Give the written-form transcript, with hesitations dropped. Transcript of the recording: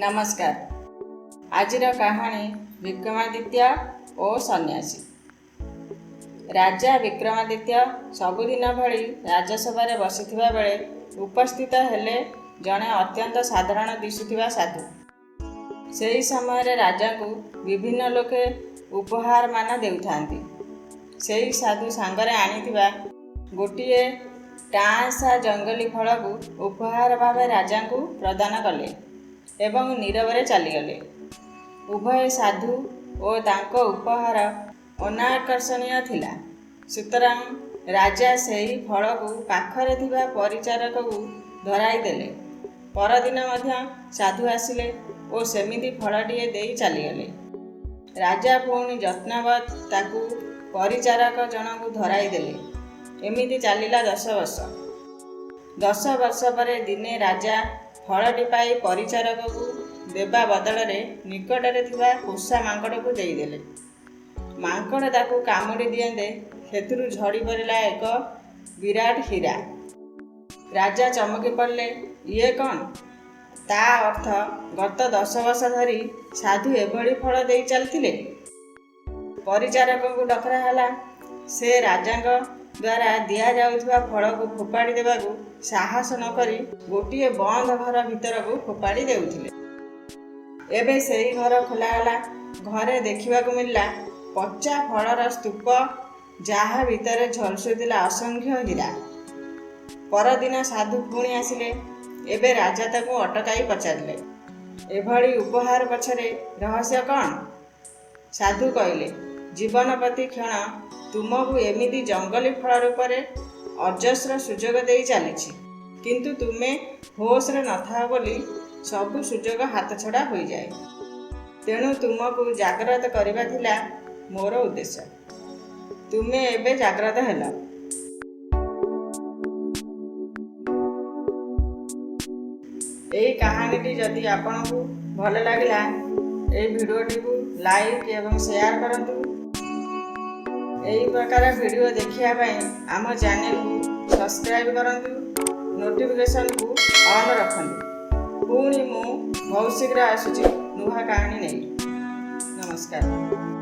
ନମସ୍କାର। ଆଜିର କାହାଣୀ ବିକ୍ରମାଦିତ୍ୟ ଓ ସନ୍ନ୍ୟାସୀ। ରାଜା ବିକ୍ରମାଦିତ୍ୟ ସବୁଦିନ ଭଳି ରାଜସଭାରେ ବସିଥିବା ବେଳେ ଉପସ୍ଥିତ ହେଲେ ଜଣେ ଅତ୍ୟନ୍ତ ସାଧାରଣ ଦିଶୁଥିବା ସାଧୁ। ସେହି ସମୟରେ ରାଜାଙ୍କୁ ବିଭିନ୍ନ ଲୋକେ ଉପହାରମାନ ଦେଉଥାନ୍ତି। ସେହି ସାଧୁ ସାଙ୍ଗରେ ଆଣିଥିବା ଗୋଟିଏ ଟାଆଁସା ଜଙ୍ଗଲୀ ଫଳକୁ ଉପହାର ଭାବେ ରାଜାଙ୍କୁ ପ୍ରଦାନ କଲେ ଏବଂ ନୀରବରେ ଚାଲିଗଲେ। ଉଭୟ ସାଧୁ ଓ ତାଙ୍କ ଉପହାର ଅନାକର୍ଷଣୀୟ ଥିଲା। ସୁତରାଂ ରାଜା ସେହି ଫଳକୁ ପାଖରେ ଥିବା ପରିଚାରକକୁ ଧରାଇ ଦେଲେ। ପରଦିନ ମଧ୍ୟ ସାଧୁ ଆସିଲେ ଓ ସେମିତି ଫଳଟିଏ ଦେଇ ଚାଲିଗଲେ। ରାଜା ପୁଣି ଯତ୍ନବତ୍ ତାକୁ ପରିଚାରକ ଜଣକୁ ଧରାଇ ଦେଲେ। ଏମିତି ଚାଲିଲା 10 ବର୍ଷ। 10 ବର୍ଷ ପରେ ଦିନେ ରାଜା ଫଳଟି ପାଇ ପରିଚାରକକୁ ଦେବା ବଦଳରେ ନିକଟରେ ଥିବା ପୋଷା ମାଙ୍କଡ଼କୁ ଦେଇଦେଲେ। ମାଙ୍କଡ଼ ତାକୁ କାମୁଡ଼ି ଦିଅନ୍ତେ, ସେଥିରୁ ଝଡ଼ି ପଡ଼ିଲା ଏକ ବିରାଟ ହୀରା। ରାଜା ଚମକି ପଡ଼ିଲେ, ଇଏ କ'ଣ? ତା ଅର୍ଥ ଗତ 10 ବର୍ଷ ଧରି ସାଧୁ ଏଭଳି ଫଳ ଦେଇ ଚାଲିଥିଲେ। ପରିଚାରକଙ୍କୁ ଡକରା ହେଲା। ସେ ରାଜାଙ୍କ ଦ୍ୱାରା ଦିଆଯାଉଥିବା ଫଳକୁ ଫୋପାଡ଼ି ଦେବାକୁ ସାହସ ନ କରି ଗୋଟିଏ ବନ୍ଦ ଘର ଭିତରକୁ ଫୋପାଡ଼ି ଦେଉଥିଲେ। ଏବେ ସେହି ଘର ଖୋଲାଗଲା। ଘରେ ଦେଖିବାକୁ ମିଳିଲା ପଚା ଫଳର ସ୍ତୂପ, ଯାହା ଭିତରେ ଝଲସୁଥିଲା ଅସଂଖ୍ୟ ହୀରା। ପରଦିନ ସାଧୁ ପୁଣି ଆସିଲେ। ଏବେ ରାଜା ତାକୁ ଅଟକାଇ ପଚାରିଲେ, ଏଭଳି ଉପହାର ପଛରେ ରହସ୍ୟ କ'ଣ? ସାଧୁ କହିଲେ, ଜୀବନ ପ୍ରତି କ୍ଷଣ ତୁମକୁ ଏମିତି ଜଙ୍ଗଲୀ ଫଳ ରୂପରେ ଅଜସ୍ର ସୁଯୋଗ ଦେଇ ଚାଲିଛି। କିନ୍ତୁ ତୁମେ ହୋସରେ ନଥାଅ ବୋଲି ସବୁ ସୁଯୋଗ ହାତଛଡ଼ା ହୋଇଯାଏ। ତେଣୁ ତୁମକୁ ଜାଗ୍ରତ କରିବା ଥିଲା ମୋର ଉଦ୍ଦେଶ୍ୟ। ତୁମେ ଏବେ ଜାଗ୍ରତ ହେଲ। ଏହି କାହାଣୀଟି ଯଦି ଆପଣଙ୍କୁ ଭଲ ଲାଗିଲା, ଏହି ଭିଡ଼ିଓଟିକୁ ଲାଇକ୍ ଏବଂ ସେୟାର କରନ୍ତୁ। ଏହି ପ୍ରକାର ଭିଡ଼ିଓ ଦେଖିବା ପାଇଁ ଆମ ଚ୍ୟାନେଲକୁ ସବସ୍କ୍ରାଇବ୍ କରନ୍ତୁ, ନୋଟିଫିକେସନକୁ ଅନ୍ ରଖନ୍ତୁ। ପୁଣି ମୁଁ ବହୁତ ଶୀଘ୍ର ଆସୁଛି ନୂଆ କାହାଣୀ ନେଇ। ନମସ୍କାର।